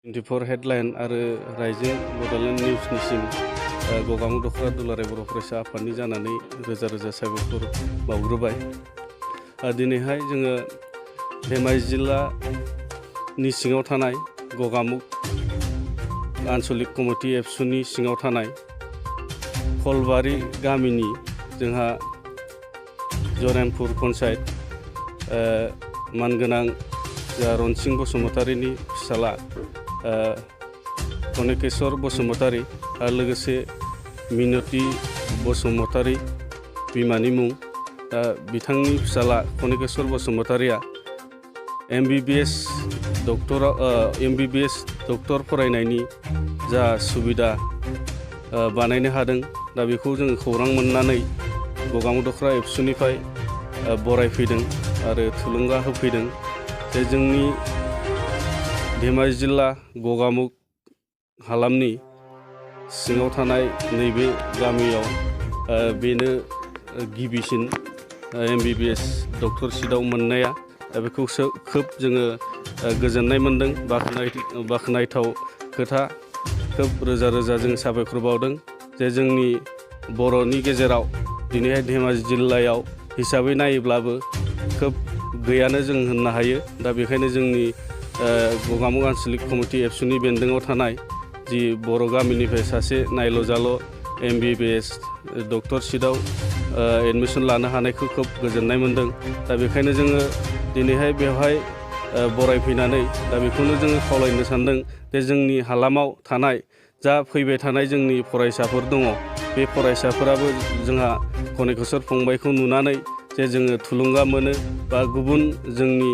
24 headline आरो रायजिं बड'लेण्ड निउसनिसिम गगामुग दख'रा दुलाराय बर' फरायसा आफादनि जानानै रोजा रोजा साबायखर बावग्रोबाय। दिनैहाय जोङो धेमाजि जिल्लानि सिङाव थानाय गगामुग आन्चलिक कमिटि एबसुनि सिङाव थानाय खलबारि गामिनि जोंहा जरेनपुर पन्सायत मानगोनां रनसिं बसुमतारिनि फिसाला कनेकेश्वर बसुमतारी आरो लोगोसे मिनति बसुमतारी बिमानि मुं बिथांनि फिसाला कनेकेश्वर बसुमतारिया MBBS डक्टर फरायनायनि जा सुबिदा बानायनो हादों दा बेखौ जों खौरां मोननानै गगामुग दख'रा एबसुनिफ्राय बरायफैदों आरो थुलुंगा होफैदों जे जोंनि धेमाजि जिल्ला गगामुग हालामनि सिङाव थानाय नैबे गामियाव बेनो गिबिसिन MBBS डक्टर सिटआव मोननाया बेखौ खोब जोङो गोजोननाय मोनदों। बाख्नायथाव खोथा खोब रोजा रोजा जों साबायखर बावदों जे जोंनि बर'नि गेजेराव दिनैहाय धेमाजि जिल्लायाव हिसाबै नायोब्लाबो खोब गैयानो जों होननो हायो। दा बेखायनो जोंनि गगामुग आन्चलिक कमिटि एबसुनि बेन्दोङाव थानाय जि बर' गामिनिफ्राय सासे नायल' जाल' MBBS डक्टर सिटआव एडमिसन लानो हानायखौ खोब गोजोननाय मोनदों। दा बेखायनो जोङो दिनैहाय बेवहाय बरायफैनानै दा बेखौनो जोङो खावलायनो सानदों जे जोंनि हालामाव थानाय जा फैबाय थानाय जोंनि फरायसाफोर दङ बे फरायसाफोराबो जोंहा कनेकेश्वर फंबायखौ नुनानै जे जोङो थुलुंगा मोनो बा गुबुन जोंनि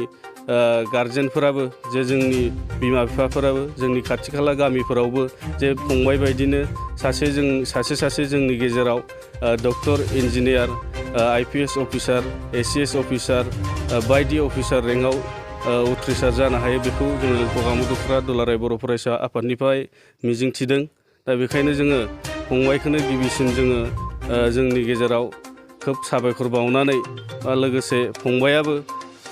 गारजेनफोराबो जे जोंनि बिमा बिफाफोराबो जोंनि खाथि खाला गामिफोरावबो जे फंबाय बायदिनो सासे जोंनि गेजेराव doctor engineer IPS officer ACS officer बायदि अफिसार रेंकआव उथ्रिसार जानो हायो बेखौ जोङो गगामुग दख'रा दुलाराय बर' फरायसा आफादनिफ्राय मिजिंथिदों। दा बेखायनो जोङो फंबायखौनो गिबिसिन जोङो जोंनि गेजेराव खोब साबायखर बावनानै लोगोसे फंबायाबो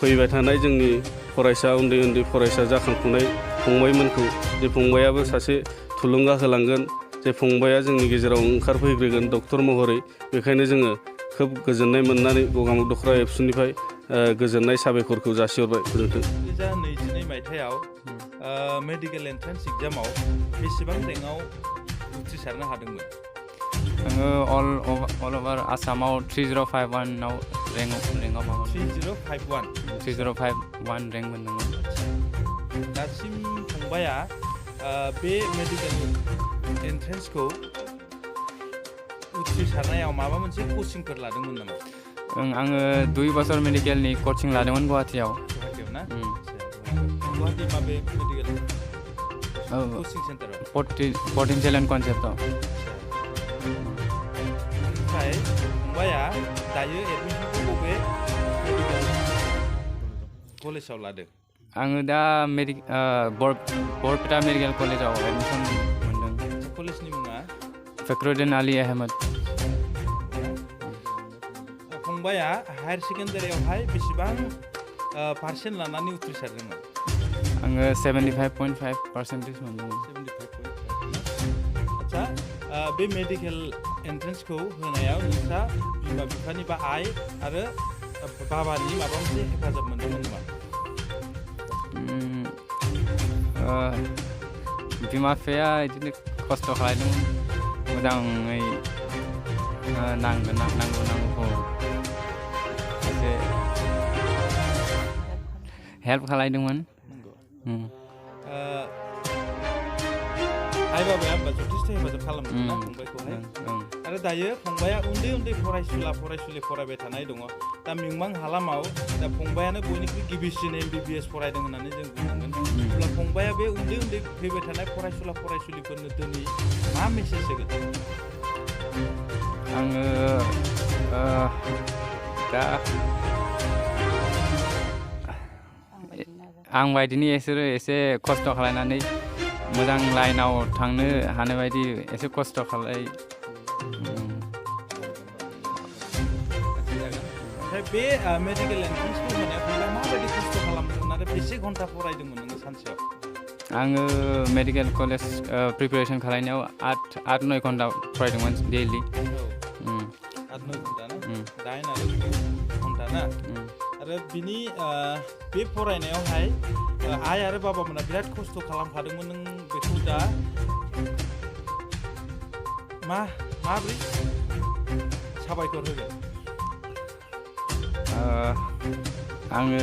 फैबाय थानाय जोंनि फरायसा उन्दै फरायसा जाखांफुनाय फंबायमोनखौ जे फंबायाबो सासे थुलुंगा होलांगोन जे फंबाया जोंनि गेजेराव ओंखारफैग्रोगोन डक्टर महरै। बेखायनो जोङो खोब गोजोननाय मोननानै गगामुग दख'रा एबसुनिफ्राय गोजोननाय साबायखरखौ जासिहरबाय। गोजोन्थों। 2022 मायथाइयाव मेडिकेल एन्ट्रेन्स एग्जामाव बेसेबां रेंकआव उथ्रिसारनो हादोंमोन? आङो अल अभार आसामाव 3051 आव रेंकआव माबा 3051 रेंक मोनदोंमोन। दासिम फंबाया बे मेडिकेल एन्ट्रेन्सखौ उथ्रिसारनायाव माबा मोनसे कचिंफोर लादोंमोन नामा? आङो 2 बोसोर मेडिकेलनि कचिं लादोंमोन गुवाहाटियाव ना? गुवाहाटि माबे मेडिकेल कचिं सेन्टाराव? पटेन्सियल एन्ड कनसेप्टआव। ओमफ्राय फंबाया दायो एडमिसनखौ बबे मेडिकेल कलेजाव लादों? आङो दा बरपेटा मेडिकेल कलेजाव एडमिसन मोनदों। कलेजनि मुङा? फखरुद्दीन आली अहमद। फंबाया हायार सेकेन्डारियावहाय बेसेबां पार्सेन्ट लानानै उथ्रिसारदोंमोन? आङो 75.5% मोनदोंमोन। 75.5। आदसा बे मेडिकेल एन्ट्रेन्सखौ होनायाव नोंस्रा बिमा बिफानि बा आइ आरो बाबानि माबा मोनसे हेफाजाब मोनदोंमोन नामा? बिमा बिफाया बिदिनो खस्थ' खालामदोंमोन मोजाङै नांगौखौ एसे हेल्प खालामदोंमोन। आइ बाबाया होमबा जथेस्थ' हेफाजाब खालामदों ना फंबायखौहाय? आरो दायो फंबाया उन्दै फरायसुलि फरायबाय थानाय दङ। दा मिमां हालामाव दा फंबायानो बयनिख्रुइ गिबिसिन MBBS फरायदों होननानै जों बुंनांगोन। अब्ला फंबाया बे उन्दै फैबाय थानाय फरायसुलिफोरनो दिनै मा मेसेज होगोन? आङो दा आं बायदिनि एसे खस्थ' खालामनानै मोजां लाइनाव थांनो हानाय बायदि एसे खस्थ' खालाय। ओमफ्राय बे मेडिकेल एन्ट्रेन्सखौ होनायाव फंबाया माबायदि खस्थ' खालामदोंमोन आरो बेसे घन्टा फरायदोंमोन नोङो सानसेयाव? आङो मेडिकेल कलेज प्रिपेरेसन खालायनायाव 8-9 घन्टा फरायदोंमोन डेइलि। औ 8-9 घन्टा ना 8 आरो 9 घन्टा ना आरो बिनि बे फरायनायावहाय आइ आरो बाबामोना बिराद खस्थ' खालामफादोंमोन नों बेखौ दा माब्रै साबायखर होगोन? आङो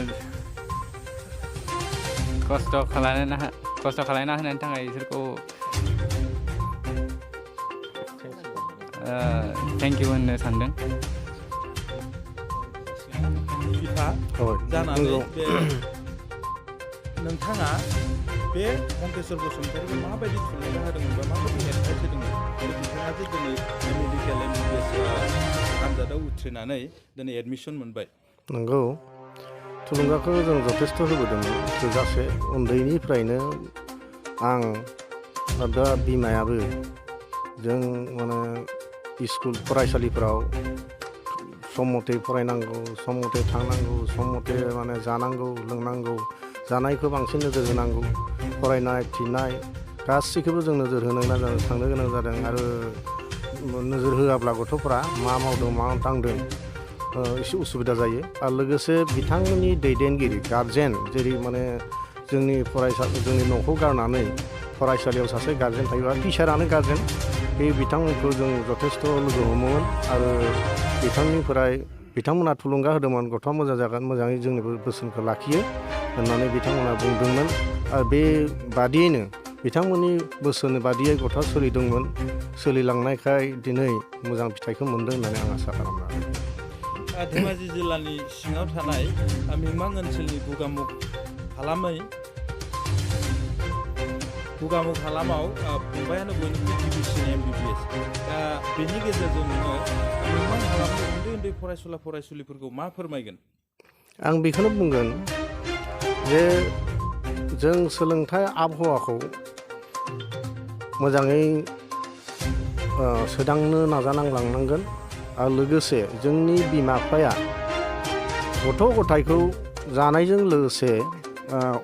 खस्थ' खालायना होनायनि थाखाय बिसोरखौ थेंक इउ होननो सानदों। बिफा जानानै बे नोंथाङा बे अंकेश्वर बसुमतारीखौ माबायदि थुलुंगा होदोंमोन बा माबायदि एडभाइस होदोंमोन बिथाङा जे दिनै मेडिकेल MBBS आनजादाव उथ्रिनानै दिनै एडमिसन मोनबाय? नंगौ, थुलुंगाखौ जों जथेस्थ' होबोदोंमोन थोजासे। उन्दैनिफ्रायनो आं दा बिमायाबो जों माने स्कुल फरायसालिफोराव सम मथे फरायनांगौ, सम मथे थांनांगौ, सम मथे माने जानांगौ लोंनांगौ, जानायखौ बांसिन नोजोर होनांगौ, फरायनाय थिनाय गासैखौबो जों नोजोर होनो गोनां थांनो गोनां जादों। आरो नोजोर होआब्ला गथ'फोरा मा मावदों मा दांदों एसे उसुबिदा जायो। आरो लोगोसे बिथांमोननि दैदेनगिरि गारजेन, जेरै माने जोंनि न'खौ गारनानै फरायसालियाव सासे गारजेन थायोबा टिचारानो गारजेन, बे बिथांमोनखौ जों जथेस्थ' लोगो हमोमोन। आरो बिथांमोना थुलुंगा होदोंमोन गथ'आ मोजां जागोन, मोजाङै जोंनि बोसोनखौ लाखियो होननानै बिथांमोना बुंदोंमोन। आरो बे बादियैनो बिथांमोननि बोसोन बादियै गथ'आ सोलिदोंमोन। सोलिलांनायखाय दिनै मोजां फिथाइखौ मोन्दों होननानै आं आसा खालामो। धेमाजि जिल्लानि सिङाव थानाय मिमां ओनसोलनि गुगामुख हालामाव फंबायानो बयनिख्रुइ गिबिसिन MBBS। दा बेनि गेजेरजों नोङो मिमां हालामनि उन्दै फरायसुलिफोरखौ मा फोरमायगोन? आं बेखौनो बुंगोन जे जों सोलोंथाइ आबहावाखौ मोजाङै सोदांनो नाजानांलांनांगोन। आरो लोगोसे जोंनि बिमा बिफाया गथ' गथायखौ जानायजों लोगोसे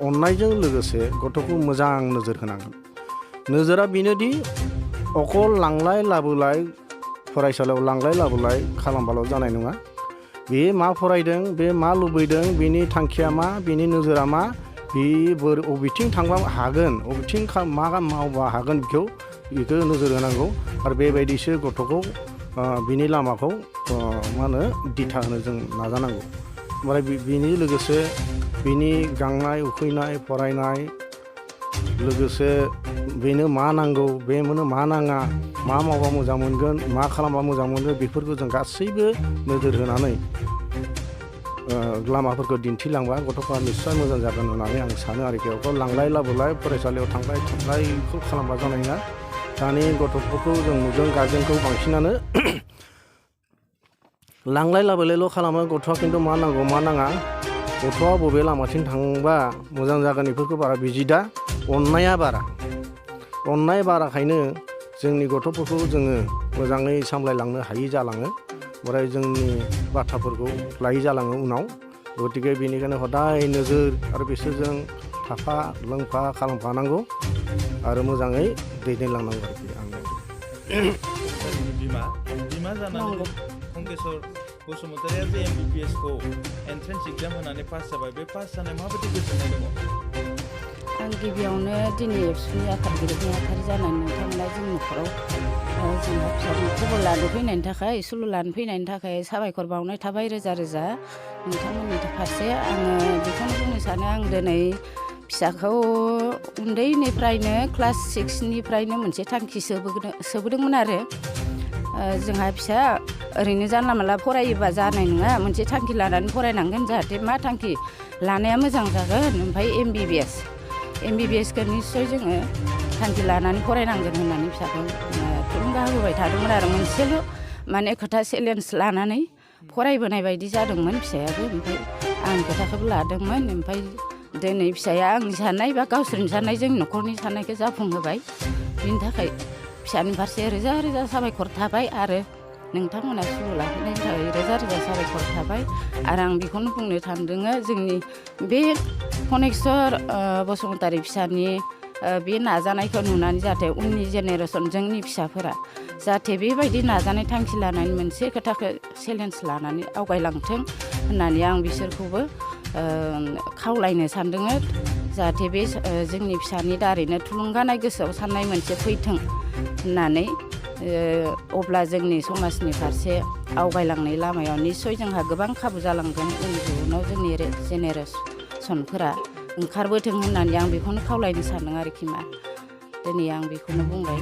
अननायजों लोगोसे गथ'खौ मोजां नोजोर होनांगोन। नोजोरा बेनोदि अकल लांलाय लाबोलाय फरायसालियाव लांलाय लाबोलाय खालामबाल' जानाय नङा। बे मा फरायदों, बे मा लुबैदों, बेनि थांखिया मा, बेनि नोजोरा मा, बे बबेथिं थांबा हागोन, बबेथिं मा मावबा हागोन बेखौ नोजोर होनांगौ। आरो बेबायदिसो गथ'खौ बिनि लामाखौ दिथा होनो जों नाजानांगौ। ओमफ्राय बिनि लोगोसे बिनि गांनाय उखैनाय फरायनाय लोगोसे बेनो मा नांगौ, बेनो मा नाङा, मा मावबा मोजां मोनगोन, मा खालामबा मोजां मोनगोन, बेफोरखौ जों गासैबो नोजोर होनानै लामाफोरखौ दिन्थिलांबा गथ'फ्रा निस्सय मोजां जागोन होननानै आं सानो आरोखि। अकल लांलाय लाबोलाय फरायसालियाव थांलाय बेखौ खालामबा जानाय नङा। दानि गथ'फोरखौ जों नुदों गार्जेनखौ बांसिनानो लांलाय लाबोलायल' खालामो। गथ'आ खिन्थु मा नांगौ मा नाङा, गथ'आ बबे लामाथिं थांबा मोजां जागोन बेफोरखौ बारा बिजिदा। अननाय बाराखायनो जोंनि गथ'फोरखौ जोङो मोजाङै सामलायलांनो हायि जालाङो। ओमफ्राय जोंनि बाथ्राफोरखौ लायै जालाङो उनाव। गतिके बेनिखायनो हदाय नोजोर आरो बिसोरजों थाफा लोंफा खालामफानांगौ आरो मोजाङै दैदेनलांनांगौ आरोखि। आं बिमा जानानै अंकेश्वर बसुमतारीया जे MBBSखौ एन्ट्रेन्स एग्जाम होनानै पास जाबाय, बे पास जानाय माबायदि गोजोननाय दङ? आं गिबियावनो दिनै एबसुनि आफादगिरि नेहाथारि जानानै नोंथांमोना जोंनि न'खराव जोंहा फिसानि खबर लानो फैनायनि थाखाय, सुलु लानो फैनायनि थाखाय साबायखर बावनाय थाबाय रोजा रोजा नोंथांमोननि फारसे। आङो बेखौनो बुंनो सानो, आं दिनै फिसाखौ उन्दैनिफ्रायनो क्लास 6निफ्रायनो मोनसे थांखि सोबोदोंमोन आरो जोंहा फिसा ओरैनो जानला मानला फरायोबा जानाय नङा, मोनसे थांखि लानानै फरायनांगोन। जाहाथे मा थांखि लानाया मोजां जागोन, ओमफ्राय MBBSखौ निस्सय जोङो थांखि लानानै फरायनांगोन होननानै फिसाखौ थुलुंगा होबोबाय थादोंमोन आरो मोनसेल' माने खोथा चेलेन्ज लानानै फरायबोनाय बायदि जादोंमोन फिसायाबो। ओमफ्राय आं खोथाखौबो लादोंमोन। ओमफ्राय दिनै फिसाया आंनि साननाय बा गावसोरनि साननाय जोंनि न'खरनि साननायखौ जाफुंहोबाय। बिनि थाखाय फिसानि फारसे रोजा रोजा साबायखर थाबाय आरो नोंथांमोना सुलु लाफैनायनि थाखाय रोजा रोजा साबायखर थाबाय। आरो आं बेखौनो बुंनो सानदों, जोंनि बे अंकेश्वर बसुमतारी फिसानि बे नाजानायखौ नुनानै जाहाथे उननि जेनेरेसन जोंनि फिसाफोरा जाहाथे बेबायदि नाजानाय थांखि लानानै मोनसे खोथाखौ चेलेन्ज लानानै आवगायलांथों होननानै आं बिसोरखौबो खावलायनो सानदों जाहाथे बे जोंनि फिसानि दारैनो थुलुंगानाय गोसोआव साननाय मोनसे फैथों होननानै अब्ला जोंनि समाजनि फारसे आवगायलांनाय लामायाव निस्सय जोंहा गोबां खाबु जालांगोन उनाव जोंनि जेनेरेसनफोरा ओंखारबोथों होननानै आं बेखौनो खावलायनो सानदों आरोखि मा दिनै आं बेखौनो बुंबाय।